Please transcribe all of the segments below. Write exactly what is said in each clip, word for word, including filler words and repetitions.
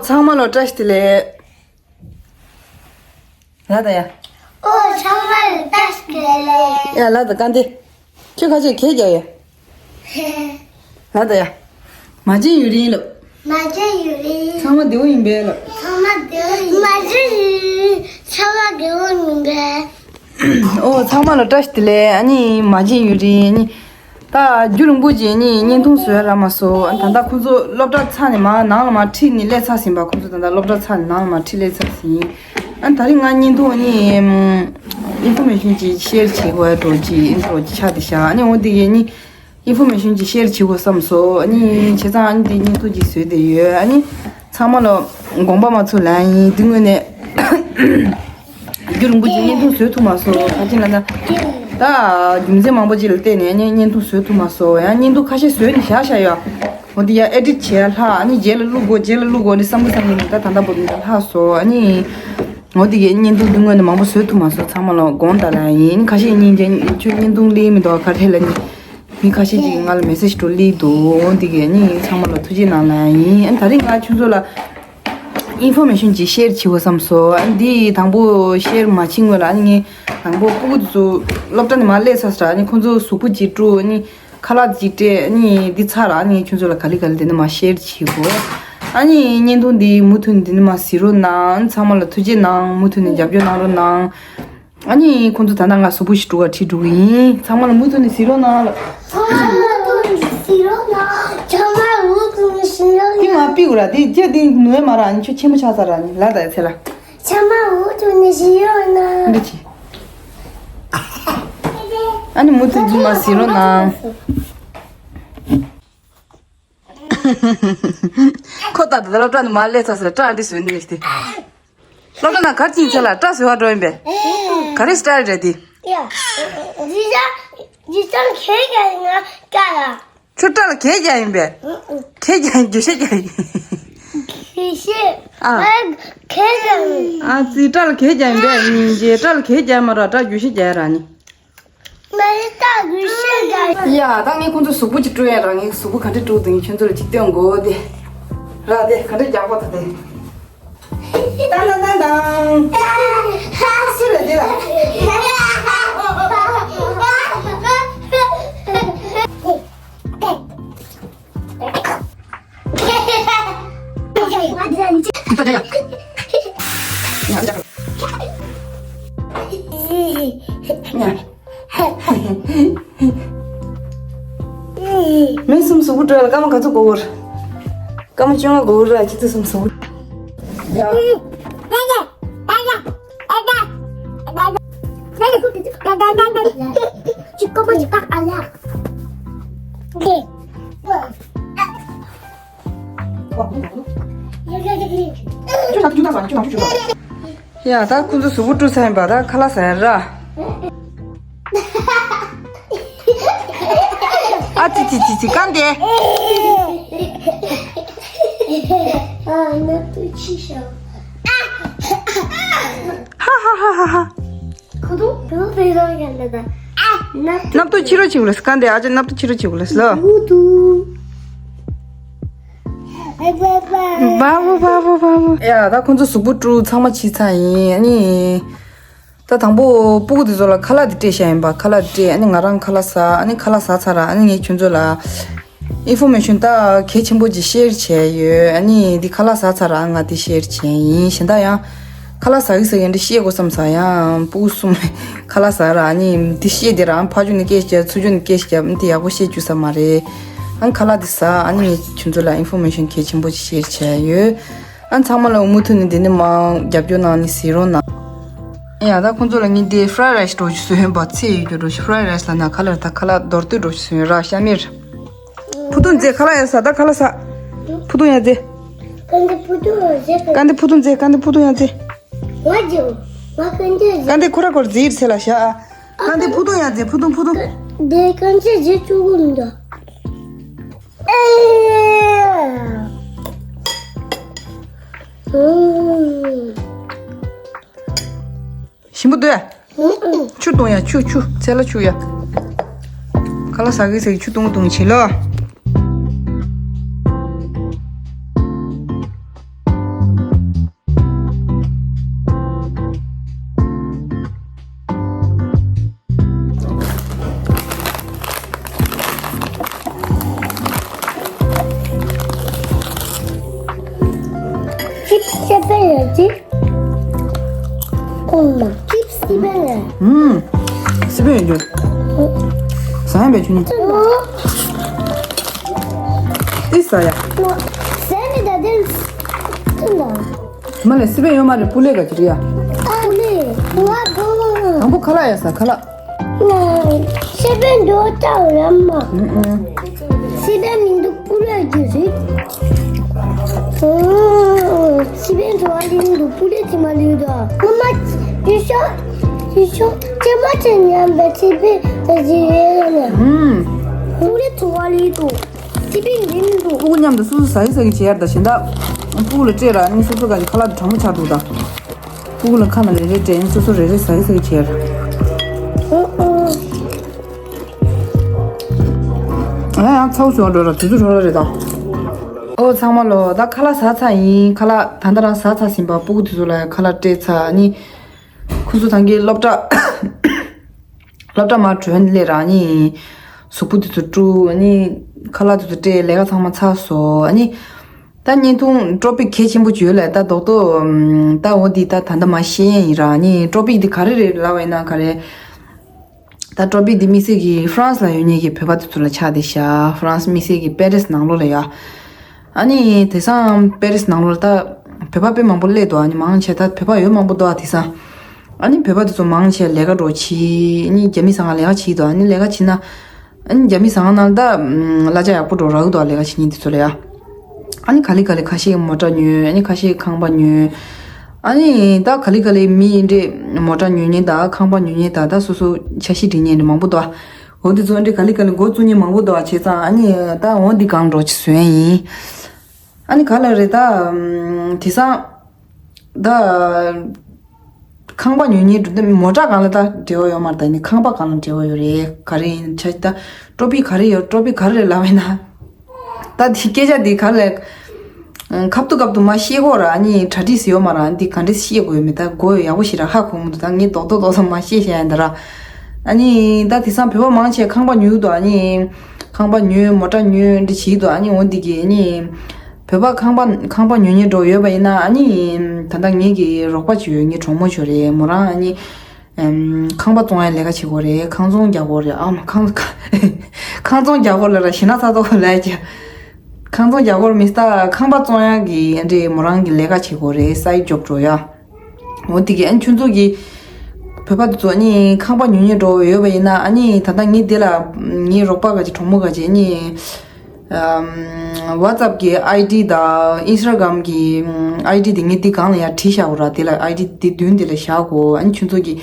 ཚང་མ་ལ་བཀྲ་ཤིས་བདེ་ལེགས། ལ་ད་ཡ། ཨོ་ཚང་མ་ལ་བཀྲ་ཤིས་བདེ་ལེགས། ཡ་ལ་ད་ག་འདི། ཁྱོད་ཁ་ཤས་གད་རྒྱག་ཡ། ལ་ད་ཡ། མ་བྱན་ཡུན་རིང་ལབ། མ་བྱན་ཡུན་རིང་། ཚང་མ་བདེ་བོ་ཡིན་པས་ལབ། ཚང་མ་བདེ་བོ་ཡིན། མ་བྱན་ཡུན་རིང་། ཚང་མ་བདེ་བོ་ཡིན་པས། ཨོ་ཚང་མ་ལ་བཀྲ་ཤིས་བདེ་ལེགས། ཨ་ནི་མ་བྱན་ཡུན་རིང་། ཨ་ནི་ད་རྒྱུན་རིང་པོ་ཅིག་ནི་བརྙན་ཐུང་བཟོས་རག་མ་སོང་། ཨ་ནི་ད་ལྟ་ཁོང་ཚོ་སློབ་གྲྭ་ཚར་ནས་མར་ནང་ལ་མར་ཁྲིད་ནས་སླེབས་ཚར་ཟིན་པ། ཁོང་ཚོ་ད་ལྟ་སློབ་གྲྭ་ཚར་ནས་ནང་ལ་མར་ཁྲིད་སླེབས་ཚར་ཟིན། ཨ་ནི་ད་རིང་ང་བརྙན་ཐུང་ནི་ཨིན་ཕོར་མེ་ཤོན་ཅིག་ཤེར་བྱེད་དགོས་འགྲོ་ཅིག་ཨིན་འགྲོ་ཅིག་ཆགས་བསྡད་ཤག་ཨ་ནི་འོ་དེ་གས་ནི་ཨིན་ཕོར་མེ་ཤོན་ཅིག་ཤེར་བྱེད་དགོས་བསམ་སོང་། ཨ་ནི་བྱས་ཙང་ཨ་ནི་དེ་བརྙན་ཐུང་ཅིག་བཟོས་བསྡད་ཡོད། ཨ་ནི་ཚང་མ་ལ་དགོངས་པ་མ་ཚོམ་ལབ་ཡིན། དེ་དངོས་གནས་རྒྱུན་རིང་པོ་ཅིག་བརྙན་ཐུང་བཟོས་ཐུབ་མ་སོང་། ག་ཅི་ལབ་ན་ད་རྒྱུ་མཚན་མང་པོ་ཅིག་ལ་བརྟེན་ནས་ཨ་ནི་བརྙན་ཐུང་བཟོས་ཐུབ་མ་སོང་། ཡང་བརྙན་ཐུང་ཁ་ཤས་བཟོས་ནས་བཞག་བཞག་ཡོད། འོ་དེ་ཡང་ཨེ་ཌིཊ་བྱས་ལྷག་ཨ་ནི་རྗེས་ལ་བླུག་དགོས་རྗེས་ལ་བླུག་དགོས་ནི་བསམ་གི་བསམ་གི་ནི་ད་ད་ལྟ་བར་དུ་ད་ལྷག་སོང་། ཨ་ནི་འོ་དེ་གས་བརྙན་ཐུང་འདི་སྔོན་ནས་མང་པོ་བཟོས་ཐུབ་མ་སོང་། ཚང་མ་ལ་དགོངས་དག་ལབ་ཡིན། ཁ་ཤས་སྙིང་རྗེ་ཁྱོད་བརྙན་ཐུང་ལེན་མི་འདུག་ག་རེ་ལབ་ནི། མི་ཁ་ཤས་ཅིག་གིས་ང་ལ་མེ་སེཇ་འགྲོ་སླེབས་འདུག་འོ་འདི་གས་ནི་ཚང་མ་ལ་ཐུགས་རྗེ་གནང་ལབ་ཡིན། ཨ་ནི་ད་རིང་ང་ཁྱོད་ཚོ་ལ་ཨིན་ཕོར་མེ་ཤོན་ཅིག་ཤེར་བྱེད་དགོས་བསམ་སོང་། ཨ་ནི་འདི་དང་པོ་ཤེར་མ་བྱེད་སྔོན་ལ་ཨ་ནི་ངས་དང་པོ་སྤུ་གུ་དེ་ཚོ་སློབ་གྲྭ་ནས་མར་སླེབས་ཚར་ཚར། ཨ་ནི་ཁོང་ཚོ་གཟུགས་པོ་ཅིག་བཀྲུ། ཨ་ནི་ཁ་ལག་ཅིག་སྤྲད། ཨ་ནི་འདི་ཚར་ལ་ཨ་ནི་ཁྱོད་ཚོ་ལ་ག་ལེ་ག་ལེ་དེ་ནས་མར་ཤེར་བྱེད་དགོས། ཨ་ནི་བརྙན་ཐུང་འདི་མུ་མཐུད་ནས་འདི་ནས་མར་གཟིགས་རོགས་གནང་། ཚང་མ་ལ་ཐུགས་རྗེ་གནང་། མུ་མཐུད་ནས་རྒྱབ་སྐྱོར་གནང་རོགས་གནང་། ཨ་ནི་ཁོང་ཚོ་ད་ལྟ་ང་གཟུགས་པོ་ཞིག་བཀྲུ་ག་ཁྲིད་འགྲོ་གི་ཡིན། ཚང་མ་ལ་མུ་མཐུད་ནས་གཟིགས་རོགས་གནང་ལ། ཚང་མ་མུ་མཐུད་ནས་གཟིགས་རོགས་གནང་། ཚང་མ་མུ་མཐུད་ནས་གཟིགས་རོགས་གནང་། དེ་མར་ཕུད་དགོས་ར། དེ་ཅི་དེ་ནུས་མ་རག་ཨ་ནི་ཁྱོད་ཆེན་པོ་ཆགས་ཚར་ར། ཨ་ནི་ལ་ད་ཡ་ཚེ་ལ། ཚང་མ་མུ་མཐུད་ནས་གཟིགས་རོགས་གནང་། འདི་ཅི། ཨ་ནི་མུ་མཐུད་ནས་མར་གཟིགས་རོགས་གནང་། ཁོ་ད་ལྟ་སློབ་གྲྭ་ནས་མར་སླེབས་ཚར་ཟེར་སྐྲ་འདི་བཟོས་འདི་ནས་དེ། སློབ་གྲྭ་ནང་ག་རེ་བྱེད་ཚར་ལ་སྐྲ་བཟོ་བར་འགྲོ་ཡིན་པས། ག་རེ་སྐྲ་རེད་འདི། ཡ། འདི་ཚང་འདི་ཚང་གད་རྒྱག་ཡིན་ན་སྐྲ་ལ། ཁྱོད་སྐྲ་ལ་གད་རྒྱག་ཡིན་པས། གད་རྒྱག་ཡིན། རྒྱུ་ཤེས་རྒྱག་ཡིན། རྒྱུ་ཤེས། ཨ། ཨ་གད་རྒྱག་ཡིན། ཨ་ཙི་སྐྲ་ལ་གད་རྒྱག་ཡིན་པས། སྙིང་རྗེ། སྐྲ་ལ་གད་རྒྱག་མ་ར་སྐྲ་རྒྱུ་ཤེས་རྒྱག་ཡ་ར་ནི། ང་ཡི་སྐྲ་རྒྱུ་ཤེས་རྒྱག་ཡིན། ཡ་ད་ངས་ཁོང་ཚོ་གཟུགས་པོ་ཅིག་བཀྲུ་ཡ་ར། ངས་གཟུགས་པོ་ག་འདྲས་བཀྲུ་འདུག་ངས་ཁྱོད་ཚོ་ལ་ཅིག་སྟོན་དགོས་དེ། ར་དེ་ག་འདྲས་རྒྱག་པ་ད་དེ། ཏང་ཏང་ཏང་ཏང་། སུ་རེད་དེ་ལ། མི་གསུམ་གཟུགས་པོ་བཀྲུས་ལ་སྐར་མ་ག་ཚོད་འགོར་གི་རེད། སྐར་མ་བཅོ་ལྔ་འགོར་གི་རེད། ཁྱེད་ཚོ་གསུམ་གཟུགས་པོ། ཡ། ཡ་ད་ཁོང་ཚོ་གཟུགས་པོ་བཀྲུས་ཚར་ཡིན་པ། ད་ཁ་ལག་ཟ་ཡ་ར། ཨ་ཙི་ཙི་ཙི་ཙི་རྐང་དེ། ཧ་ཧ་ཧ་ཧ་ཧ། ཁོ་ཐུག་ཁོ་ཐུག་ཕེ་རོ་ཡ་ལ་ད། ཨ་ན། སྣབས་ཏོ་ཕྱི་རོལ་བྱེད་དགོས་ལ་སྐར་འདི། ཨ་ཅག་སྣབས་ཏོ་ཕྱི་རོལ་བྱེད་དགོས་ལ་ལ། ཨུ་ཐུ། བ་བོ་བ་བོ་བ་བོ། ཡ་ད་ཁོང་ཚོ་གཟུགས་པོ་བཀྲུས་ཚང་མ་བྱས་ཚར་ཡིན། ཨ་ནི་ད་དང་པོ་སྤུ་གུ་དེ་ཚོ་ལ་ཁ་ལག་དེ་སྤྲད་བཞག་ཡིན་པ། ཁ་ལག་དེ་སྤྲད། ཨ་ནི་ང་རང་ཁ་ལག་ཟ། ཨ་ནི་ཁ་ལག་ཟ་ཚར་ར། ཨ་ནི་ངས་ཁྱོད་ཚོ་ལ་ཨིན་ཕོར་མེ་ཤོན་ད་གལ་ཆེན་པོ་ཅིག་ཤེར་བྱས་ཡོད། ཨ་ནི་འདི་ཁ་ལག་ཟ་ཚར་ར། ང་འདི་ཤེར་བྱས་ཡིན། གཞན་དག་ཡང་ཁ་ལག་ཟ་གི་ཟ་གི་འདི་བཤད་དགོས་བསམ་ས། ཡང་སྤུ་གུ་གསུམ་ཁ་ལག་ཟ་ར། ཨ་ནི་འདི་བཤད་དེ་རང་ཕར་ཕྱོགས་ནས་སྐད་བཤད། ཚུར་ཕྱོགས་ནས་སྐད་བཤད། འདི་ཡག་པོ་བཤད་བཅུག་ས་མ་རེད། ཨ་ནི་ཁ་ལག་འདི་ཟ། ཨ་ནི་ངས་ཁྱོད་ཚོ་ལ་ཨིན་ཕོར་མེ་ཤོན་གལ་ཆེན་པོ་ཅིག་ཤེར་བྱས་ཡོད། ཨ་ཚང་མ་ལ་མུ་མཐུད་ནས་འདི་ནས་མར་རྒྱབ་སྐྱོར་གནང་ནས་གཟིགས་རོགས་གནང་། ཡ་ད་ཁོང་ཚོ་ལ་ངས་འདི་ཧྥ་རའི་རའི་སི་འདྲ་བོ་ཞིག་བཟོས་ཡིན་པ། ཚལ་ཡོད་རྒྱུ་འདྲ་བོ་ཞིག། ཧྥ་རའི་རའི་སི་ལབ་ན་ག་ལ་རེད། ད་ཁ་ལག་མདོར་བསྡུས་འདྲ་བོ་ཞིག་བཟོས་ཡིན་ར། ཤ་མེད་ར། ཕུ་ཐུང་མཛེས། ཁ་ལག་ཡ་ཟ། ད་ཁ་ལག་ཟ། ཕུ་ཐུང་ཡ་མཛེས། ག་འདི་ཕུ་ཐུང་ཡ་མཛེས། ག་འདི་ཕུ་ཐུང་མཛེས། ག་འདི་ཕུ་ཐུང་ཡ་མཛེས། ང་ཇོ། ང་ག་འདི་མཛེས། ག་འདི་ཁོ་ར་ཁོར་མཛེས་ཡིར་ཚེ་ལ་ཤ། ག་འདི་ཕུ་ཐུང་ཡ་མཛེས། ཕུ་ཐུང་ཕུ་ཐུང་། འདི་ག་འདི་མཛེས་བཅུག་གི་མི་འདུག་ཨེ། ཨུམ། ཞིམ་པོ་འདུག་ཨ། ཆུ་བཏུང་ཡ། ཆུ་ཆུ་ཚལ་ལ་ཆུ་ཡ། ཁ་ལག་ཟ་གི་ཟ་གི་ཆུ་བཏུང་བཏུང་བྱེད་ལ། ཤེས་པ་ཡོད་ཅི། ཨོ་མ། ཀིབ་སི་པན་ལ། ཨུམ། སི་པན་ཡོད་རྒྱུ། ཟ་ཡང་བས་ཆུ་ནི། ཏི་ཟ་ཡ། ཟས་ནི་ད་དེ། ཏི་ལ། མ་ལས་སི་པན་ཡོད་མ་རེད། པུ་ལེ་ག་ཅི་རེད་ཡ། ཨ་ལེ། ང་གོ་ལ། དང་པོ་ཁ་ལག་ཡ་ཟ། ཁ་ལག། ང་སི་པན་འགྲོ་ལྟ་ར་མ། ཨུམ་ཨུམ། སི་པན་མི་འདུག་པུ་ལེ་གི་རེད། ཨོ། སི་པན་འགྲོ་བ་ལེན་འདུག་པུ་ལེ་ཐི་མ་ལེན་འདུག་ངོ་མ། ཡུ་ཤོ། ཡུ་ཤོ། ཅེ་མ་ཅེ་ཉམས་པའི་སི་པན་ད་ཅི་རེད་ལ། ཨུམ། པུ་ལེ་འགྲོ་བ་ལེན་འདུག་སི་པན་ལེན་འདུག་སྤུ་གུ་མཉམ་དུ་སོ་སོ་ཟ་ཡི་ཟ་གི་བྱེད་ཡར་ད་བཞིན་ད། སྤུ་གུ་ལ་སྤྲད་ར་ནི་སོ་སོ་ག་གི་ཁ་ལག་དུ་གྲང་མོ་ཆགས་འདུག་ད། སྤུ་གུ་ལ་ཁ་ན་རེ་རེ་སྤྲད་ནི་སོ་སོ་རེ་རེ་ཟ་གི་ཟ་གི་བྱེད་ཡར། ཨོ་ཨོ། ང་ཡང་ཚ་བོ་བྱུང་འགྲོ་ར་དུས་ཚོད་འགྲོ་ར་རེད་ད། ཨོ་ཚང་མ་ལོ། ད་ཁ་ལག་ཟ་ཚར་ཡིན། ཁ་ལག་ད་ལྟ་རང་ཟ་ཚར་ཟིན་པ། སྤུ་གུ་དེ་ཚོ་ལ་ཁ་ལག་སྤྲད་ཚར་ནི། ཁོ་ཚོ་ཚང་གི་སློབ་གྲྭ། སློབ་གྲྭ་མར་གྲོལ་སླེབས་ར་ནི། གཟུགས་པོ་དེ་ཚོ་བཀྲུ་ནི། ཁ་ལག་དེ་ཚོ་སྤྲད། ལས་ཀ་ཚང་མ་ཚར་སོང་ནི། ད་བརྙན་ཐུང་ཊོ་པིག་གལ་ཆེན་པོ་ཅིག་ཡོད་ལ། ད་རྡོག་རྡོག་ད་འོ་འདི་ད་ད་ལྟ་མ་བཤད་ཡིན་ར་ནི། ཊོ་པིག་འདི་ག་རེ་རེད་ལབ་པ་ཡིན་ན་ག་རེ། ད་ཊོ་པིག་འདི་དམིགས་བསལ་གྱི་ཧྥ་རན་སི་ལ་ཡོད་མཁན་གྱི་བོད་པ་དེ་ཚོ་ལ་ཆགས་བསྡད་ཤག་ཧྥ་རན་སི་དམིགས་བསལ་གྱི་པེ་རིས་ནང་ལོགས་ལ་ཡ། ཨ་ནི་དེང་སང་པེ་རིས་ནང་ལོགས་ལ་ད་བོད་པ་དཔེ་མང་པོ་སླེབས་འདུག་ཨ་ནི་མང་ཆེ་ད་བོད་པ་ཡོད་མང་པོ་འདུག་ཨ་དེང་སང་། ཨ་ནི་བོད་པ་དེ་ཚོ་མང་ཆེ་ལས་ཀ་འགྲོ་བྱེད། ཨ་ནི་རྒྱ་མི་ཟ་ཁང་ལས་ཀ་བྱེད་འདུག་ཨ་ནི་ལས་ཀ་བྱེད་ན། ཨ་ནི་རྒྱ་མི་ཟ་ཁང་ནང་ད་གླ་ཆ་ཡག་པོ་འགྲོ་རག་འདུག་ལས་ཀ་བྱེད་མཁན་དེ་ཚོ་ལ་ཡ། ཨ་ནི་ག་ལེ་ག་ལེ་ཁ་ཤས་མོ་ཊ་ཉོས། ཨ་ནི་ཁ་ཤས་ཁང་པ་ཉོས། ཨ་ནི་ད་ག་ལེ་ག་ལེ་མི་འདྲེ་མོ་ཊ་ཉོ་མཁན་དང་ཁང་པ་ཉོ་མཁན་དང་ད་སོ་སོ་འཆར་གཞི་སྒྲིག་མཁན་འདྲེ་མང་པོ་འདུག་འོ་དེ་ཚོ་འདྲེ་ག་ལེ་ག་ལེ་འགོ་བཙུགས་མཁན་མང་པོ་འདུག་བྱས་ཙང་ཨ་ནི་ད་འོ་འདི་གང་འགྲོ་ཅི་བཟོས་ཡིན། ཨ་ནི་ག་ལ་རེད་ད། དེང་སང་། ད། ཁང་པ་ཉོ་མཁན་འདྲ་མོ་ཊ་སྒང་ལ་ད་འབྲེལ་བ་ཡོད་མ་རེད། ད་ནི་ཁང་པ་སྒང་ལ་འབྲེལ་བ་ཡོད་རེད། ག་རེ་ཡིན་ཆ་ད། ཊོ་པིག་ག་རེ་ཡོད། ཊོ་པིག་ག་རེ་རེད་ལབ་པ་ཡིན་ན། ད་དེ་སྐད་ཆ་འདི་ག་ལ། ཁབ་ཏུ་ཁབ་ཏུ་མ་བཤད་གོ་ར་ནི་གྲ་སྒྲིག་ཡོད་མ་ར་འདི་ག་འདྲ་བཤད་དགོས་མེད་ད་གོ་ཡག་པོ་ཞིག་ར་ཧ་གོ་མི་འདུག་ད་ངས་རྡོག་རྡོག་རྡོག་རྡོག་མ་བཤད་བཤད་ཡིན་ད་ར། ཨ་ནི་ད་དེང་སང་བོད་པ་མང་ཆེ་ཁང་པ་ཉོས་འདུག་ཨ་ནི། ཁང་པ་ཉོས་མོ་ཊ་ཉོས་འདི་བྱས་འདུག་ཨ་ནི་འོ་འདི་གི་ཨ་ནི། བོད་པ་ཁང་པ་ཁང་པ་ཉོ་མཁན་འདྲ་ཡོད་པ་ཡིན་ན་ཨ་ནི། ད་ལྟ་ངེད་ཀྱི་རོགས་པ་ཅིག་ཡོད། ངའི་གྲོགས་མོ་ཅིག་རེད། མོ་རང་ཨ་ནི། ཨེམ། ཁང་པ་བཙོང་ཡ་ལས་ཀ་བྱེད་དགོས་རེད། ཁང་བཙོང་རྒྱག་དགོས་རེད། ཨ་མ་ཁང་ཁང་བཙོང་རྒྱག་དགོས་ལ་ར་ཞེ་ན་ཚ་ཚ་ལས་ཀྱི། ཁང་བཙོང་རྒྱག་དགོས་མི་ས་ཁང་པ་བཙོང་ཡ་གི་ཨ་འདྲེ་མོ་རང་གི་ལས་ཀ་བྱེད་དགོས་རེད། སའིཌ་ཇོབ་འགྲོ་ཡ། འོ་དེ་གི་ཨ་ནི་ཁྱོད་ཚོ་གི་བོད་པ་དེ་ཚོ་ཨ་ནི་ཁང་པ་ཉོ་མཁན་འདྲ་ཡོད་པ་ཡིན་ན་ཨ་ནི་ད་ལྟ་ངའི་དེ་ལ་ངའི་རོགས་པ་ག་ཅིག་གྲོགས་མོ་ག་ཅིག་ཨ་ནི། ཨམ། ཝ་ཙབ་གི་ཨའི་ཌི་དང་ཨིན་སི་ཊ་གྷ་རམ་གི་ཨའི་ཌི་དེ་ངས་དེ་སྒང་ལ་ཡར་བྲིས་བཞག་གོ་ར། དེ་ལ་ཨའི་ཌི་དེ་མདུན་དེ་ལ་བཞག་གོ་ཨ་ནི་ཁྱོད་ཚོ་གི་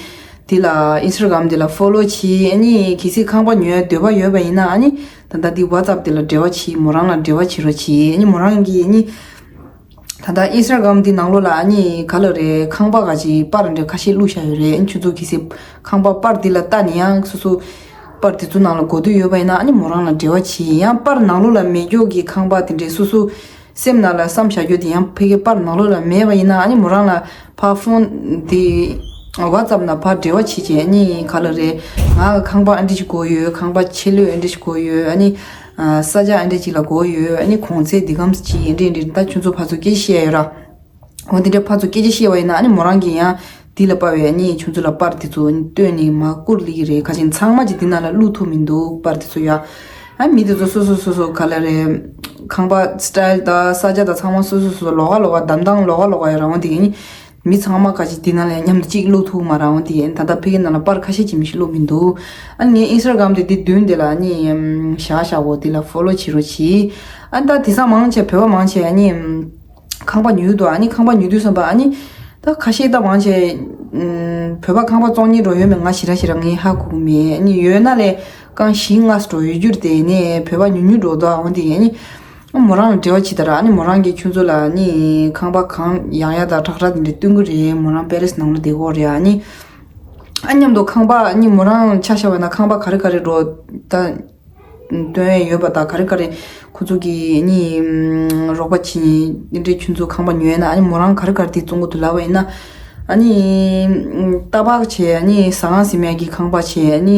དེ་ལ་ཨིན་སི་ཊ་གྷ་རམ་དེ་ལ་ཕོ་ལོ་བྱེད། ཨ་ནི་གལ་སྲིད་ཁང་པ་ཉོ་ཡ་འདོད་པ་ཡོད་པ་ཡིན་ན་ཨ་ནི་ད་ལྟ་དེ་ཝ་ཙབ་དེ་ལ་འབྲེལ་བ་བྱེད། མོ་རང་ལ་འབྲེལ་བ་བྱེད་རོགས་བྱེད། ཨ་ནི་མོ་རང་གིས་ཨ་ནི། ད་ལྟ་ཨིན་སི་ཊ་གྷ་རམ་འདི་ནང་ལོགས་ལ་ཨ་ནི་ག་ལ་རེད། ཁང་པ་ག་ཅིག་པར་འདྲ་ཁ་ཤས་བླུགས་བཞག་ཡོད་རེད། ཨ་ནི་ཁྱོད་ཚོ་གལ་སྲིད་ཁང་པ་པར་འདི་ལ་ལྟ་ནས་ཡང་སོ་སོ་པར་དེ་ཚོ་ནང་ལ་གོ་འདོད་ཡོད་པ་ཡིན་ན་ཨ་ནི་མོ་རང་ལ་འབྲེལ་བ་བྱེད། ཡང་པར་ནང་ལོགས་ལ་མེད་མཁན་གྱི་ཁང་པ་དེ་འདྲའི་སོ་སོ་སེམས་ནང་ལ་བསམ་བཞག་རྒྱུ་དེ་ཡང་ཕ་གི་པར་ནང་ལོགས་ལ་མེད་པ་ཡིན་ན་ཨ་ནི་མོ་རང་ལ་ཕར་ཕོན་དེ་ཝ་ཙབ་ནང་ཕར་འབྲེལ་བ་བྱེད་ཅིག་ཨ་ནི་ག་ལ་རེད། ང་ཁང་པ་ཨ་འདྲ་ཞིག་དགོས་ཡོད། ཁང་པ་ཆེ་ལོས་ཨ་འདྲ་ཞིག་དགོས་ཡོད། ཨ་ནི། ས་ཆ་ཨ་འདྲ་ཅིག་ལ་དགོས་ཡོད། ཨ་ནི་གོང་ཚད་འདི་གམ་ཅིག་ཨ་འདྲ་འདྲ་ད་ཁྱོད་ཚོ་ཕར་ཚུར་སྐད་ཆ་བཤད་ཡོད་ར། འོ་འདི་འདྲ་ཕར་ཚུར་སྐད་ཆ་བཤད་པ་ཡིན་ན་ཨ་ནི་མོ་རང་གིས་ཡང་འདི་ལ་དཔར་བའི་ཨ་ནི་ཁྱོད་ཚོ་ལ་པར་དེ་ཚོ་སྟོན་ནས་མར་བསྐུར་སླེབས་ཀྱི་རེད། ཁ་ཆེན་ཚང་མ་ཅིག་འདི་ནང་ལ་བླུག་ཐུབ་མི་འདུག་པར་དེ་ཚོ་ཡ། ཨ་མི་དེ་ཚོ་སོ་སོ་སོ་སོ་ག་ལ་རེད། ཁང་པ་སི་ཊལ་དང་ས་ཆ་དང་ཚང་མ་སོ་སོ་སོ་སོ་ལོགས་ཀ་ལོགས་ཀ་འདམ་ཐང་ལོགས་ཀ་ལོགས་ཀ་ཡོད་ར། འོ་འདི་གི་ཨ་ནི། མི་ཚང་མ་ཁ་ཅིག་དེ་ནང་ལ་མཉམ་དུ་གཅིག་བླུག་ཐུབ་མ་རེད། འོ་དེ་ད་ལྟ་ཕ་གི་ནང་ལ་པར་ཁ་ཤས་ཅིག་མི་ཞིག་བླུག་མི་འདུག་ཨ་ནི་ངའི་ཨིན་སི་ཊ་གྷ་རམ་དེ་དེ་མདུན་དེ་ལ་ཨ་ནི་བཞག་བཞག་གོ་དེ་ལ་ཕོ་ལོ་བྱེད་རོགས་གྱིས། ཨ་ནི་ད་དེང་སང་མང་ཆེ་བོད་པ་མང་ཆེ་ཨ་ནི་ཁང་པ་ཉོས་འདུག་ཨ་ནི་ཁང་པ་ཉོ་དུས་ཙམ་པ་ཨ་ནི་ད་ཁ་ཤས་ད་མང་ཆེ་བོད་པ་ཁང་པ་བཙོང་མཁན་འདྲ་ཡོད་མེད་ང་ཞེ་དྲག་ཞེ་དྲག་ངས་ཧ་གོ་གི་མེད། ཨ་ནི་ཡོད་ན་ལས་རྐང་བཞི་ལྔ་འདྲ་ཡོད་རྒྱུ་རེད། དེ་ནས་བོད་པ་ཉོ་ཉོ་འདྲ་འདུག་འོ་དེ་ཨ་ནི། མོ་རང་ལ་འབྲེལ་བ་བྱེད་དང་། ཨ་ནི་མོ་རང་གིས་ཁྱོད་ཚོ་ལ་ཨ་ནི་ཁང་པ་གང་ཡག་ཡག་དང་དྲག་དྲག་དེ་འདྲ་སྟོན་གྱི་རེད། མོ་རང་པེ་རིས་ནང་ལ་བསྡད་ཀྱི་ཡོད་རེད། ཨ་ནི་ཨ་མཉམ་དུ་ཁང་པ་ཨ་ནི་མོ་རང་ཆ་བཞག་པ་ན་ཁང་པ་ག་རེ་ག་རེ་འདྲ་ད་སྟོན་ཡས་ཡོད་པ་དང་ག་རེ་ག་རེ་ཁོ་ཚོ་གིས་ཨ་ནི་རོགས་པ་བྱེད་ནི་དེ་འདྲའི་ཁྱོད་ཚོ་ཁང་པ་ཉོས་ན་ཨ་ནི་མོ་རང་ག་རེ་ག་རེ་དེ་བཙོང་གི་འདུག་ལབ་པ་ཡིན་ན། ཨ་ནི་སྟ་བག་བྱས། ཨ་ནི་ཟ་ཁང་ཟིན་མེད་ཀྱི་ཁང་པ་བྱས། ཨ་ནི།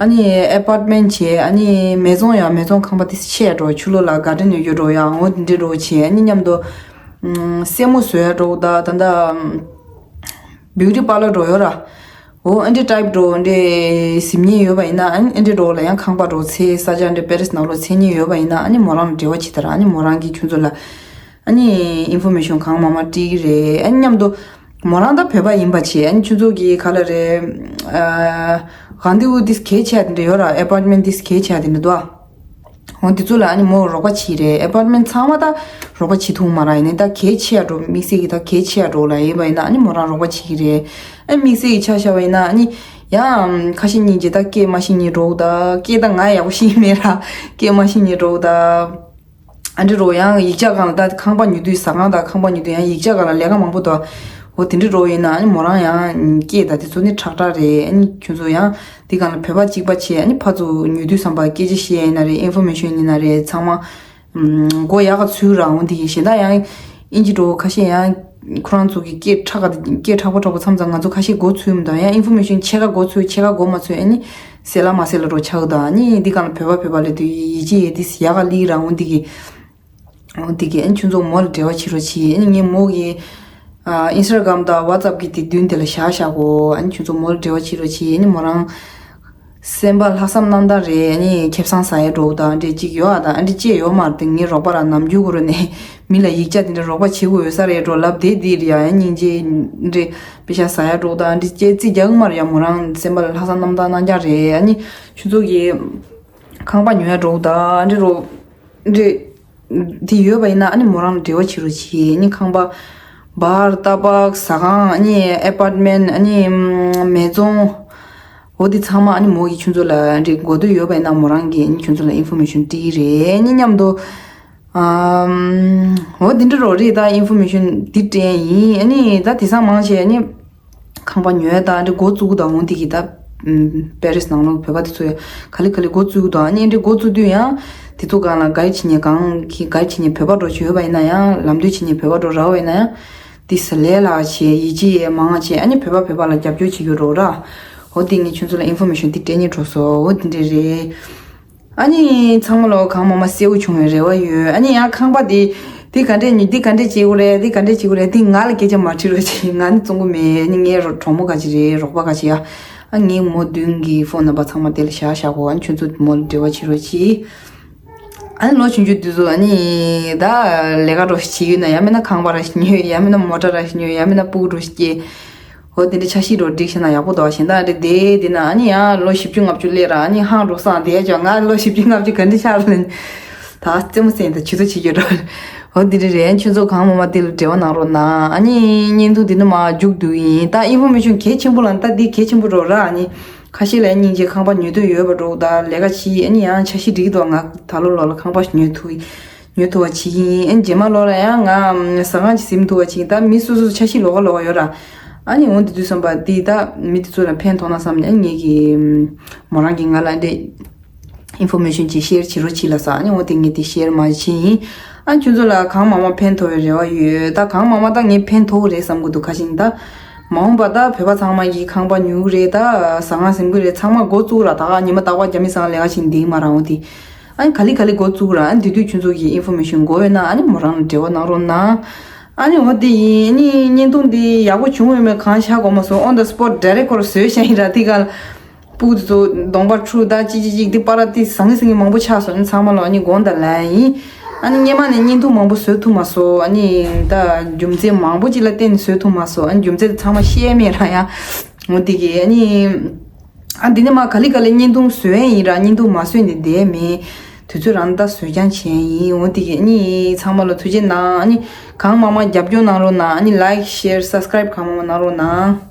ཨ་ནི་ཨེ་པར་ཊི་མེན་ཊི་བྱས། ཨ་ནི་མེ་ཟོང་ཡང་མེ་ཟོང་ཁང་པ་དེ་ཆེ་འདྲ་ཆུ་ལོག་ལ་གར་ཌེན་ཡོད་རྒྱུ་འདྲ་ཡང་འོ་དེ་འདྲ་བྱས། ཨ་ནི་མཉམ་དུ་ སེན་མོ་བཟོ་ཡ་འགྲོ་ད་ད་ད་བིའུ་ཊི་པར་ལར་འགྲོ་ཡོད་ར། འོ་ཨ་འདྲེ་ཊའིབ་འགྲོ་ཨ་འདྲེ་གཟིམ་ཉེ་ཡོད་པ་ཡིན་ན་ཨ་ནི་ཨ་འདྲེ་འགྲོ་ལ་ཡང་ཁང་པ་འགྲོ་ཚེ་ས་ཆ་འདྲེ་པེ་རིས་ནང་ལོགས་མཚན་སྙན་ཡོད་པ་ཡིན་ན་ཨ་ནི་མོ་རང་ལ་འབྲེལ་བ་བྱེད་ད་ར། ཨ་ནི་མོ་རང་གིས་ཁྱོད་ཚོ་ལ་ཨ་ནི་ཨིན་ཕོར་མེ་ཤོན་གང་མང་མང་སྤྲད་ཀྱི་རེད། ཨ་ནི་མཉམ་དུ་མོ་རང་ད་བོད་པ་ཡིན་པ་བྱས་ཨ་ནི་ཁྱོད་ཚོ་གི་ག་ལ་རེད། ཨ་གང་དེ་འུ་དིས་གལ་ཆེ་ཡ་དེ་འདྲ་ཡོད་ར། ཨེ་པར་ཊི་མེན་ཊི་དིས་གལ་ཆེ་ཡ་དེ་འདྲ་འདུག་ཨ། འོ་དེ་ཚོ་ལ་ཨ་ནི་མོ་རོགས་པ་བྱེད་རེད། ཨེ་པར་ཊི་མེན་ཊི་ཚང་མ་ད་རོགས་པ་བྱེད་ཐུབ་མ་ར། ཡིན་ནའི་ད་གལ་ཆེ་ཡ་འགྲོ་དམིགས་བསལ་གྱི་ད་གལ་ཆེ་ཡ་འགྲོ་ལ་ཡིན་པ་ཡིན་ན་ཨ་ནི་མོ་རང་རོགས་པ་བྱེད་ཀྱི་རེད། ཨ་དམིགས་བསལ་གྱི་ཆ་བཞག་པ་ཡིན་ན་ཨ་ནི་ཡང་ཁ་ཤས་གཉིས་ཀྱིས་ད་སྐད་མ་ཤེས་མཁན་འགྲོ་ད་སྐད་ད་ང་ཡག་པོ་ཤེས་མེད་ར། སྐད་མ་ཤེས་མཁན་འགྲོ་ད། ཨ་འདྲེ་རོ་ཡང་ཡིག་ཆ་སྒང་ལ་ད་ཁང་པ་ཉོ་དུས་ཟ་ཁང་དང་ཁང་པ་ཉོ་དུས་ཡང་ཡིག་ཆ་སྒང་ལ་ལས་ཀ་མང་པོ་འདུག་འོ་དེ་འདྲེ་རོ་ཡིན་ན་ཨ་ནི་མོ་རང་ཡང་སྐད་ད་དེ་ཚོ་ནི་ཁྲག་ཁྲག་རེད། ཨ་ནི་ཁྱོད་ཚོ་ཡང་དེ་སྒང་ལ་བོད་པ་གཅིག་པ་བྱས་ཨ་ནི་ཕར་ཚུར་ཉོ་དུས་བསམ་པ་སྐད་ཆ་བཤད་ཡིན་ན་རེད། ཨིན་ཕོར་མེ་ཤོན་ཡིན་ན་རེད། ཚང་མ་མགོ་ཡག་ག་ཚུད་ར། འོ་འདི་གི་གཞན་དག་ཡང་ཨིན་ཇི་འགྲོ་ཁ་ཤས་ཡང་ཁོ་རང་ཚོ་གི་སྐད་ཁྲག་ག་སྐད་ཁྲག་པོ་ཁྲག་པོ་མཚམས་མཚམས་ང་ཚོ་ཁ་ཤས་མགོ་ཚུད་མི་འདུག་ཡང་ཨིན་ཕོར་མེ་ཤོན་ཕྱེད་ཀ་མགོ་ཚུད་ཕྱེད་ཀ་མགོ་མ་ཚུད་ཨ་ནི་གསལ་ལ་མ་གསལ་ལ་འགྲོ་ཆགས་འདུག་ཨ་ནི་འདི་སྒང་ལ་བོད་པ་བོད་པ་ལས་དུས་ཡིད་ཆེས་ཡེ་དིས་ཡག་ག་ལི་ར། འོ་འདི་གི་འོ་འདི་གི་ཨ་ནི་ཁྱོད་ཚོ་མོ་ལ་འབྲེལ་བ་བྱེད་རོགས་གྱིས། ཨ་ནི་ངས་མོ་གི་ཨ་ཨིན་སི་ཊ་གྷ་རམ་དང་ཝ་ཊི་སི་ཨེབ་གི་དེ་མདུན་དེ་ལ་བཞག་བཞག་གོ་ཨ་ནི་ཁྱོད་ཚོ་མོ་ལ་འབྲེལ་བ་བྱེད་རོགས་གྱིས། ཨ་ནི་མོ་རང་སེམས་པ་ལྷག་བསམ་རྣམ་དག་རེད། ཨ་ནི་ཁེ་བཟང་ཟ་ཡ་འགྲོ་དང་འདྲེ་གཅིག་ཡོད་ཨ་དང་ཨ་འདྲེ་ཅེས་ཡོད་མ་རེད། ངའི་རོགས་པ་ར་ནམ་རྒྱུན་གོ་རུ་ནས་མི་ལ་ཡིག་ཆ་དེ་འདྲ་རོགས་པ་བྱེད་དགོས་ཡོད་ས་རེད་འགྲོ་ལབ་དེ་དེ་རེད་ཡ། ཡ་སྙིང་རྗེ་འདྲེ་པེ་ཤ་ཟ་ཡ་འགྲོ་དང་འདྲེ་ཅེས་རྩིས་རྒྱག་གི་མ་རེད་ཡ། མོ་རང་སེམས་པ་ལ་ལྷག་བསམ་རྣམ་དག་རྣམ་རྒྱག་རེད། ཨ་ནི་ཁྱོད་ཚོ་གི་ཁང་པ་ཉོ་ཡ་འགྲོ་དང་འདྲེ་རོ་འདྲེ། དེ་ཡོད་པ་ཡིན་ན་ཨ་ནི་མོ་རང་ལ་འབྲེལ་བ་བྱེད་རོགས་གྱིས། ཨ་ནི་ཁང་པ་བར་ཏ་པག་ཟ་ཁང་ཨ་ནི་ཨེ་པར་ཊི་མེན་ཊི་ཨ་ནི་མེ་ཙོང་འོ་དེ་ཚང་མ་ཨ་ནི་མོ་གིས་ཁྱོད་ཚོ་ལ་འདྲི་དགོས་འདོད་ཡོད་པ་ཡིན་ན་མོ་རང་གིས་ཨ་ནི་ཁྱོད་ཚོ་ལ་ཨིན་ཕོར་མེ་ཤོན་སྤྲད་ཀྱི་རེད། ཨ་ནི་མཉམ་དུ་ཨམ་འོ་དེ་འདྲ་རོ་རེད། ད་ཨིན་ཕོར་མེ་ཤོན་འདི་སྤྲད་ཡིན། ཨ་ནི་ད་དེང་སང་མང་ཆེ་ཨ་ནི། ཁང་པ་ཉོས་དང་འདྲེ་འགོ་བཙུགས་དང་འོང་དེ་གི་ད་པེ་རིས་ནང་ལོགས་བོད་པ་དེ་ཚོ་ཡ་ག་ལེ་ག་ལེ་འགོ་བཙུགས་དང་ཨ་ནི་འདྲེ་འགོ་བཙུགས་དུས་ཡང་དེ་ཚོ་སྒང་ལ་ག་རེ་བྱེད་ཉེ་གང་གི་ག་རེ་བྱེད་ཉེ་བོད་པ་འགྲོ་བྱེད་ཡོད་པ་ཡིན་ན་ཡང་ལམ་སྟོན་བྱེད་ཉེ་བོད་པ་འགྲོ་ར་བ་ཡིན་ན་ཡང་དེ་ས་ལས་ལ་བྱེད་ཡིད་ཆེས་ཡས་མང་བྱེད་ཨ་ནི་བོད་པ་བོད་པ་ལ་རྒྱབ་སྐྱོར་བྱེད་རྒྱུ་རོགས་ར། འོ་དེ་ངས་ཁྱོད་ཚོ་ལ་ཨིན་ཕོར་མེ་ཤོན་དེ་སྤྲད་ཉེ་འགྲོ་སོ། འོ་དེ་འདྲེ་རེད། ཨ་ནི་ཚང་མ་ལོ་གང་མང་མང་གསལ་བོ་བྱུང་བའི་རེ་བ་ཡོད། ཨ་ནི་ཡང་ཁང་པ་དེ་དེ་ག་འདྲས་ཉོ་དེ་ག་འདྲས་བྱེད་དགོས་རེད། དེ་ག་འདྲས་བྱེད་དགོས་རེད། དེ་ང་ལ་སྐད་ཆ་མ་དྲིས་རོགས་གྱིས། ང་ནི་བཙོང་གི་མེད། ཨ་ནི་ངའི་རོ་གྲོགས་མོ་ག་ཅིག་རེད། རོགས་པ་ག་ཅིག་ཡ། ཨ་ངའི་མོ་མདུན་གྱི་ཕོན་ནམ་བར་ཚང་མ་དེ་ལ་བཞག་བཞག་གོ་ཨ་ནི་ཁྱོད་ཚོ་མོ་ལ་འབྲེལ་བ་བྱེད་རོགས་གྱིས། ཨ་ནི་ལོ་ཆུང་ཆུང་དུས་སུ་ཨ་ནི་ད་ལས་ཀ་འགྲོ་ཞིག་བྱེད་ཡོད་ན་ཡང་མིན་ན་ཁང་པ་ར་ཞིག་ཉོས་ཡང་མིན་ན་མོ་ཊ་ར་ཞིག་ཉོས་ཡང་མིན་ན་སྤུ་གུ་འགྲོ་ཞིག་སྐྱེས། འོ་དེ་འདྲ་འཆར་གཞི་འགྲོ་སྒྲིག་བྱས་ན་ཡག་པོ་འདུག་གཞན་དག་འདྲ་བསྡད་བསྡད་ན་ཨ་ནི་ཡང་ལོ་བཞི་བཅུ་ལྔ་བཅུ་སླེབས་ར་ཨ་ནི་ཧང་འགྲོ་སང་བསྡད་ཀྱང་ང་ལོ་བཞི་བཅུ་ལྔ་བཅུ་ག་འདྲ་ཆགས་ལ་ད་རྩེད་མོ་རྩེ་ད་ཇུས་གཏོགས་བྱེད་རྒྱུ་འགྲོ། འོ་དེ་འདྲ་རེད། ཁྱོད་ཚོ་གང་མང་མང་དེ་ལ་འབྲེལ་བ་གནང་རོགས་གནང་། ཨ་ནི་བརྙན་ཐུང་འདི་ནི་མ་མཇུག་བསྡུ་ཡིན། ད་ཨིན་ཕོར་མེ་ཤོན་གལ་ཆེན་པོ་ལ་ད་འདི་གལ་ཆེན་པོ་འགྲོ་ར། ཨ་ནི་ཁ་ཤས་ལ་སྙིང་རྗེ་ཁང་པ་ཉོ་འདོད་ཡོད་པ་འགྲོ་ད་ལས་ཀ་བྱེད་ཨ་ནི་ཡང་འཆར་གཞི་འགྲིག་འདུག་ང་ད་ལོ་ལོ་ལ་ཁང་པ་ཉོ་ཐུབ་ཉོ་ཐུབ་པ་བྱེད་ཀྱི་ཡིན། ཨ་ནི་རྗེས་མ་ལོ་ལ་ཡང་ང་ཟ་ཁང་ཅིག་ཟིན་ཐུབ་པ་བྱེད་ཀྱི་ཡིན། ད་མི་སོ་སོ་འཆར་གཞི་ལོགས་ཀ་ལོགས་ཀ་ཡོད་ར། ཨ་ནི་འོ་འདི་དུས་བསམ་པ་འདི་ད་མི་དེ་ཚོ་ལ་ཕན་ཐོགས་ན་བསམ་ནས་ཨ་ནི་ངེད་ཀྱི་མོ་རང་གིས་ང་ལ་འདི་ཨིན་ཕོར་མེ་ཤོན་ཅིག་ཤེར་བྱེད་རོགས་བྱེད་ལ་ཟེར། ཨ་ནི་འོ་དེ་ངས་དེ་ཤེར་མ་བྱེད་ཡིན། ཨ་ཁྱོད་ཚོ་ལ་གང་མང་མང་ཕན་ཐོགས་པའི་རེ་བ་ཡོད། ད་གང་མང་མང་ད་ངས་ཕན་ཐོགས་ཀྱི་རེད་བསམ་གྱི་འདུག་ག་ཞིག་ད་མ་འོངས་པ་ད་བོད་པ་ཚང་མ་གིས་ཁང་པ་ཉོ་གི་རེད། ད་ཟ་ཁང་ཟིན་གྱི་རེད། ཚང་མ་འགོ་བཙུགས་ར། ད་ག་ཉི་མ་རྟག་པར་རྒྱ་མི་ཚང་ལས་ཀ་བྱེད་འདི་མ་རང་འོ་དེ། ཨ་ནི་ག་ལེ་ག་ལེ་འགོ་བཙུགས་ར། ཨ་ནི་དེ་དུས་ཁྱོད་ཚོ་གི་ཨིན་ཕོར་མེ་ཤོན་དགོས་ཡོད་ན་ཨ་ནི་མོ་རང་ལ་འབྲེལ་བ་གནང་རོགས་གནང་། ཨ་ནི་འོ་དེ་ཡིན། ཨ་ནི་བརྙན་ཐུང་འདི་ཡག་པོ་བྱུང་ཡོད་མེད་གང་ཤ་གོ་མ་སོང་། on the spot direct ཁོ་ར་བཟོས་བཞག་ཡིན་ར། དེ་ག་ལ་སྤུ་གུ་དེ་ཚོ་གདོང་པ་འཁྲུ་ད་ཅི་ཅི་ཅིག་དེ་པ་ར་དེ་ཟང་ངེ་ཟིང་ངེ་མང་པོ་ཆགས་སོང་། ཨ་ནི་ཚང་མ་ལ་ཨ་ནི་དགོངས་དག་ལན་ཡིན། ཨ་ནི་སྔོན་མ་ནས་བརྙན་ཐུང་མང་པོ་བཟོས་ཐུབ་མ་སོང་། ཨ་ནི་ད་རྒྱུ་མཚན་མང་པོ་ཅིག་ལ་བརྟེན་ནས་བཟོས་ཐུབ་མ་སོང་། ཨ་ནི་རྒྱུ་མཚན་དེ་ཚང་མ་བཤད་མེད་ར་ཡ། འོ་དེ་གི་ཨ་ནི། ཨ་འདི་ནས་མ་ག་ལེ་ག་ལེ་བརྙན་ཐུང་བཟོས་ཡིན་ར། བརྙན་ཐུང་མ་བཟོས་ནས་བསྡད་མེད། དུས་ཚོད་རང་ད་བཟོས་རྐྱང་བྱས་ཡིན། འོ་དེ་གི་ཨ་ནི་ཚང་མ་ལ་ཐུགས་རྗེ་གནང་། ཨ་ནི་གང་མང་མང་རྒྱབ་སྐྱོར་གནང་རོགས་གནང་། ཨ་ནི་like share subscribe གང་མང་མང་གནང་རོགས་གནང་།